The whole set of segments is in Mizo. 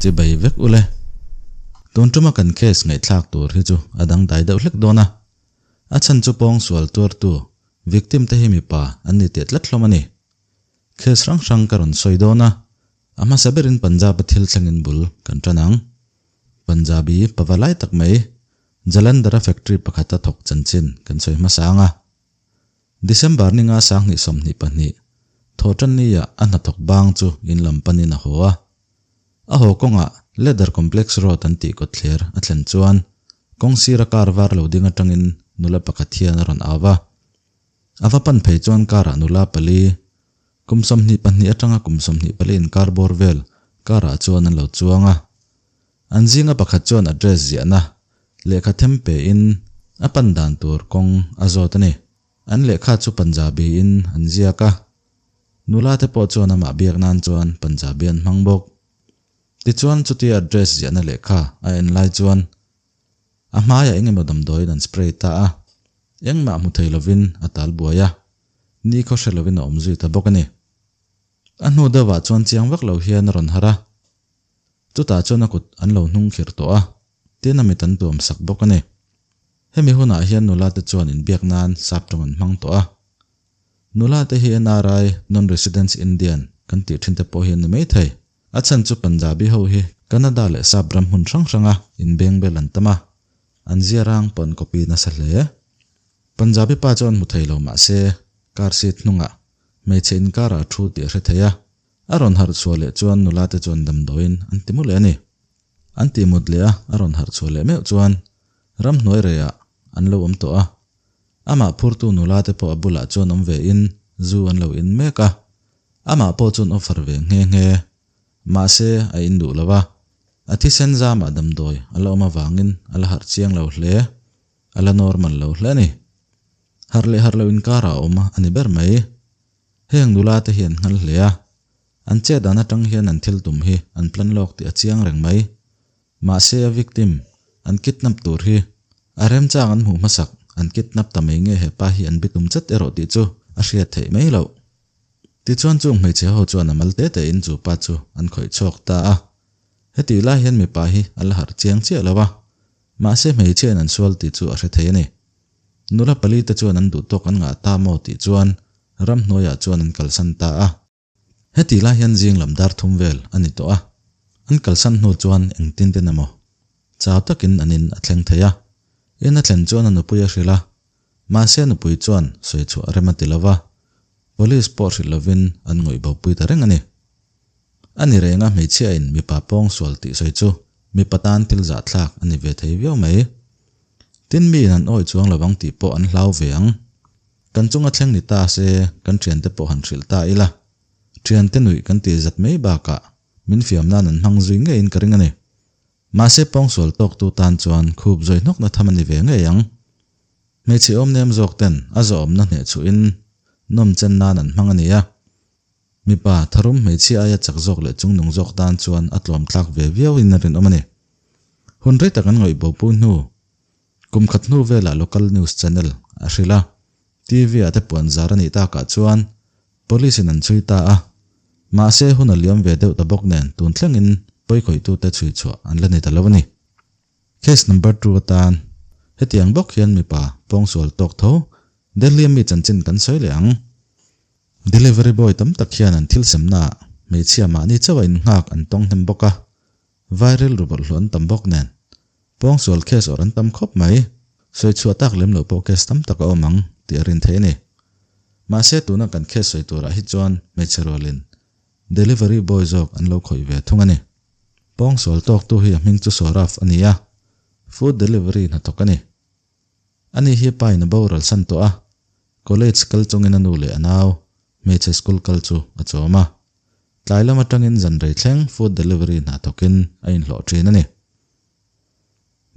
Chibai vek ule. Tun tuma kan case ngaihthlak tur hi chu a dangdai deuh hlek dawn a. A chhan chu pawng sual tuartu victim te hi mipa an ni teh tlat hlawm a ni. Case hrang hrang ka rawn sawi dawn a, a hmasa berin Punjab a thil thlengin bul kan tan ang. Punjabi pava lai tak mai Jalandhar-a factory pakhata thawk chanchin kan sawi hmasa ang a. December ninga 2022, Thawhtanni-ah a hnathawk bang chu in lam panin a haw a. A haw kawngah Leather Complex Road an tih kawtthler a thlen chuan kawng sira car var lo ding atangin nula pakhat hian a rawn au va. A va pan phei chuan car-ah nula pali, kum 22 atanga kum 24 inkar bawr vel car-ah chuan an lo chuang a. An zinga pakhat chuan address ziahna lehkha them pe in a pan dan tur kawng a zawt a ni. An lehkha chu Punjabi in an ziak a, nula te pawh chuan amah biak nan chuan Punjabi an hmang bawk. Tichuan chutia address ziahna lehkha a en lai chuan a hmaiah eng emaw damdawiin an spray ta a, engmah hmu thei lovin a tal buai a, nikhaw hre lovin a awm zui ta bawk a ni. A hnu deuhah chuan chiang vak lo hian a rawn harh a, Chutah chuan a kut an lo hnung khirh tawh a, tin a mit an tuam sak bawk a ni. Hemi hunah hian nula te chuan inbiak nan sap tawng an hmang tawh a. Nula te hi NRI, Non-Residents Indian, kan tih thin te pawh hi an ni mai thei. A chhan chu Punjabi ho hi Canada leh sap ram hmun hrang hranga inbengbel an tam a, an ziarang pawh an copy nasa hle. Punjabi pa chuan hmu thei lo mah se, car seat hnungah hmeichhe inkarah a thu tih a hre thei a. A rawn harh chhuah leh chuan nula te chuan damdawiin an ti mu leh a ni. An ti mut leh a, a rawn harh chhuah leh meuh chuan ramhnuai reiah an lo awm tawh a. Amah phurtu nula te pawh a bulah chuan awm ve in zu an lo in mek a. Amah pawh chuan offer ve nghe nghe. Mahse, a in duh lo a. A thisen zamah damdawi a la awm avangin a la harh chiang lo hle. A la normal lo hle a ni. Harh leh harh lo inkarah a awm a ni ber mai. Heng nula te hi an nghal hle a, an chet dan atang hian an thil tum hi an plan lawk tih a chiang reng mai. Mahse a victim, an kidnap tur hi a remchang an hmuh hmasak, an kidnap ta mai nge hepa hi an bitum chat erawh tih chu a hriat theih mai loh. Tichuan chung hmeichhe ho chuan a mal te te in chu pa chu an khawih chhuak ta a. Hetih lai hian mipa hi a la harh chiang chiah lo a, mahse hmeichhiain an sual tih chu a hre thei a ni. Nula pali te chuan an duh tawk an ngah ta maw tih chuan ramhnuaiah chuan an kalsan ta a. Heti lai hian zing lam dar thum vel a ni tawh a, an kalsan hnu chuan engtin ten emaw chau takin an in a thleng thei a. In a thlen chuan a nupui a hrilh a, mahse a nupui chuan sawi chhuah rem a ti lo va, police pawh hrilh lovin an ngawih bopui ta reng a ni. A ni reng a, hmeichhiain mipa pawngsual tih sawi chu mipa tan thil zahthlak a ni ve thei viau mai. Tin miin an awih chuang lo ang tih pawh an hlau ve ang. Kan chunga thleng ni ta se kan thiante pawh han hrilh ta ila. Thiante nuih kan tih zat mai bakah min fiam nan an hmang zui ngeiin ka ring a ni. Mahse pawngsual tawktu tan chuan khup zawi hnawkna tham a ni ve ngei ang. Hmeichhe awm nem zawk ten a zawhawmna hneh chhuhin nawm chen nan an hmang a ni a. Mipa tharum hmeichhia aia chak zawk leh chungnung zawk tan chuan a tlawm tlak ve viau in a rinawm a ni. Hun rei tak an ngawih bopui hnu, kum khat hnu velah local news channel a hrilh a, TV ah te puan zar a nih takah chuan police in an chhui ta a, mahse hun a liam ve deuh ta bawk nen tun thlengin pawikhawih-tute chhui chhuah an la ni ta lo a ni. Case number two atan hetiang bawk hian mipa pawngsual tawk tho Delhi a mi chanchin kan sawi leh ang. Delivery boy tam tak hian an thil semnaah hmeichhia mahni chauh a innghak an tawng hnem bawk a, vai rilru bawlhhlawh an tam bawk nen. Pawngsual case awrh an tam khawp mai. Sawi chhuah tak lem loh pawh case tam tak a awm ang tih a rin theih a ni. Mahse tuna kan case sawi turah hi chuan hmeichhe rualin delivery boy zawk an lo khawih ve thung a ni. Pawngsual tawktu hi a hming chu Saurav a ni a, food delivery hnathawk a ni. Ani hi pa in a boral san tawh a, college kal chungin a nu leh a nau, hmeichhe school kal chu a chawm a. Tlai lam atangin zan rei thleng food delivery hna thawkin a inhlawh thin a ni.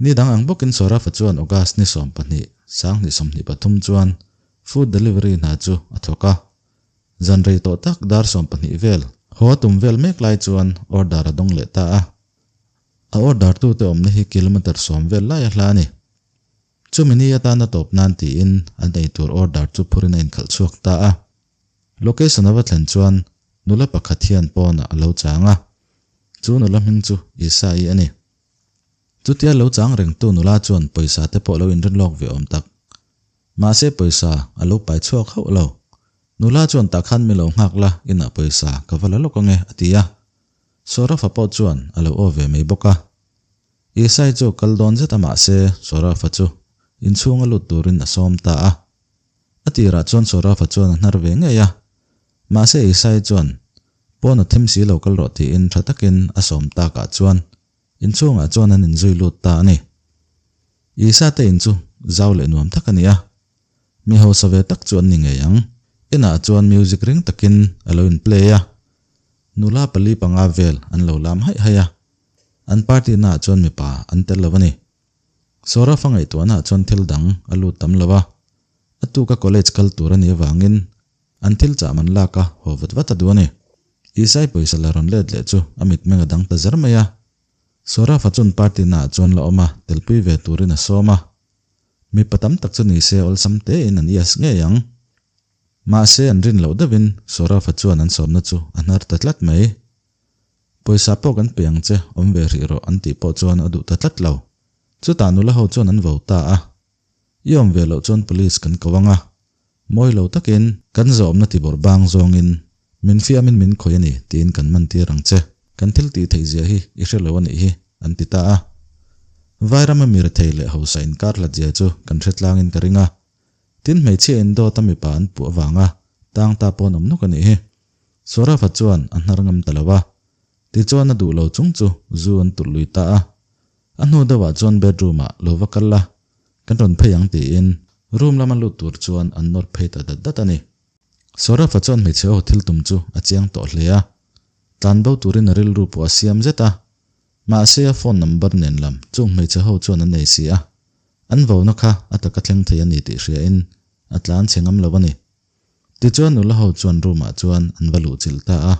Ni dang ang bawkin Saurav-a chuan August ni 12, 2023 chuan food delivery hna chu a thawk a. Zan rei tawh tak dar 12 vel haw tum vel mek lai chuan order a dawng leh ta a. A order tute awmna hi kilometer 10 vel lai a hla a ni. Chumi ni atana tawp nan tiin an ei tur order chu phurin a inkhalh chhuak ta a. Location a va thlen chuan nula pakhat hian pawnah a lo chang a. Chu nula hming chu Isai a ni. Chutia lo chang rengtu nula chuan pawisa te pawh lo inrin lawk ve awm tak. Mahse pawisa a lo pai chhuak hauh lo. Nula chuan tah khan mi lo nghak la, inah pawisa ka va la lawk ange a ti a. Sorafa pawh chuan a lo aw ve mai bawk a. Isai chu kal dawn zet a mahse Sorafa chu inchhunga lut turin a sawm ta a. A tirah chuan Sorafa chuan a hnar ve ngei a. Mahse Isai chuan pawn a thim si lo kal rawh tiin tha takin a sawm takah chuan inchhungah chuan an inzui lut ta a ni. Isa te in chu zau leh nuam tak a ni a. Mi hausa ve tak chu an ni ngei ang. Inah chuan music ring takin a lo in play a. Nula pali panga vel an lo lam haih haih a. An party naah chuan mipa an tel lo a ni. Saurabh a ngaihtuahnaah chuan thil dang a lut tam lo a. A tuka college kal tur a nih avangin an thil chah man lak a haw vat vat a duh a ni. Isai pawisa la rawn let leh chu a mitmeng a dang ta zer mai a. Saurabh a chuan party naah chuan la awm a, telpui ve turin a sawm a. Mipa tam tak chu ni se awlsam tein an ias ngei ang. Mahse an rin loh deuhin Saurabh a chuan an sawmna chu a hnar ta tlat mai. Pawisa pawh kan pe ang che, awm ve hrih rawh an tih pawh chuan a duh ta tlat lo. Chutah nula ho chuan an vo ta a. I awm ve loh chuan police kan ko ang a. Mawi lo takin kan zawmna tibawrh bang zawngin min fiamin min khawih a ni tiin kan man tir ang che. Kan thil tih theih zia hi i hre lo a nih hi, an ti ta a. Vairama mi rethei leh hausa inkar hlat zia chu kan hre tlangin ka ring a. Tin hmeichhia in dawt a mipa an puh avanga tang ta pawn awm nawk a nih hi. Saurabh-a chuan a hnar ngam ta lo a, tichuan a duh lo chung chu zu an tulh lui ta a. A hnu deuhah chuan bedroom-ah lo va kal la, kan rawn phei ang tiin room lama lut tur chuan an nawr phei ta dat dat a ni. Saurabh-a chuan hmeichhe aw thil tum chu a chiang tawh hle a, tlan bo turin a rilru pawh a siam zet a, mahse a phone number nen lam chung hmeichhe ho chuan an nei si a, an vona kha a taka thleng thei a ni tih hriain a tlan chhe ngam lo a ni. Tichuan nula ho chuan room ah chuan an va luh chilh ta a,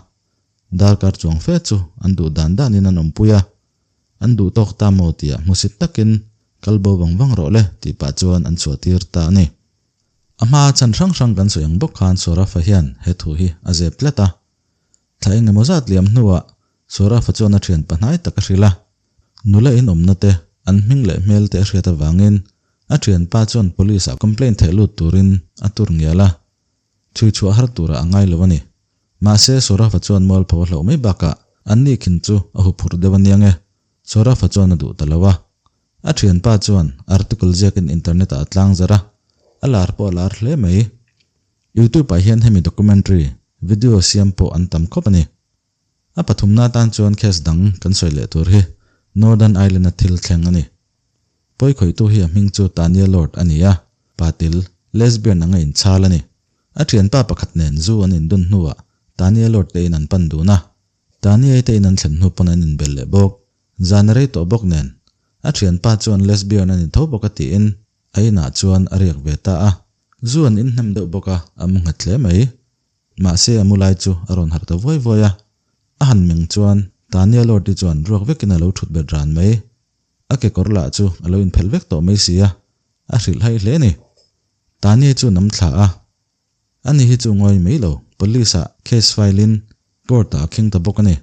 darkar chuang fe chu an duh dan danin an awmpui a, an duh tawk ta maw tia hmusit takin kal bo vang vang rawh le tih pah chuan an chhuah tir ta a ni. A hma chhan hrang hrang kan sawi ang bawk khan Sorafa hian he thu hi a zep tlat a. Thla eng emaw zat liam hnuah Sorafa chuan a thian pahnai tak a hrilh a, nula inawmna te, an hming leh hmel te a hriat avangin A thianpa chuan police ah complaint theih lut turin a tur ngial a, chhui chhuah har turah a ngai lo a ni. Mahse, Saurabh-a chuan mualpho a hlauh mai bakah an ni khin chu a huphurh deuh a niang e. Saurabh-a chuan a duh ta lo a. A thianpa chuan article ziakin internet ah a tlang zar a, a lar pawh a lar hle mai. YouTube ah hian hemi documentary video siam pawh an tam khawp a ni. A pathumna atan chuan case dang kan sawi leh tur hi Northern Ireland-a thil thleng a ni. Pawikhawihtu hi a hming chu Tanya Lord a ni a, patil, lesbian anga inchhal a ni. A thianpa pakhat nen zu an indun hnuah Tanya Lord te in an pan dun a, Tanya-i te in an thlen hnu pawn an inbel leh bawk. Zan a rei tawh bawk nen, a thianpa chuan lesbian a ni tho bawk a tiin a inah chuan a riak ve ta a. Zu an inhnem deuh bawk a, a mu nghet hle mai. Mahse a mu lai chu a rawn harh ta vuai vuai a, a han meng chuan Tanya Lord-i chuan ruak vekin a lo thut bet ran mai. A kekawr lah chu a lo inphelh vek tawh mai si a, a hrilh hai hle a ni. Tanya chu nam thla a, ani hi chu ngawi mai lo, police ah case file in court ah a khing ta bawk a ni.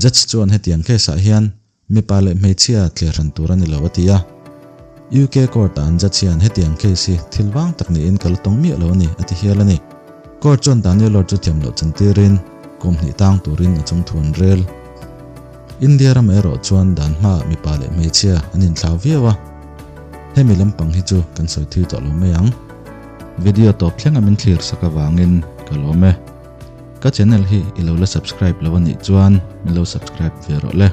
Judge chuan hetiang case ah hian mipa leh hmeichhia thliar hran tur a ni lo a ti a. UK court ah an judge hian hetiang case hi thil vang tak niin ka la tawng miah lo a ni a ti hial a ni. Court chuan Daniel Lord chu thiam loh chantirin kum hnih tang turin a chung thu an rel. India ramah erawh chuan dan hmaah mipa leh hmeichhia an inthlau viau a, hemi lampang hi chu kan sawi thui tawh lo mai ang. Video tawp thlenga min thlir sak avangin ka lawm e. Ka channel hi i lo la subscribe lo a nih chuan min lo subscribe ve rawh le.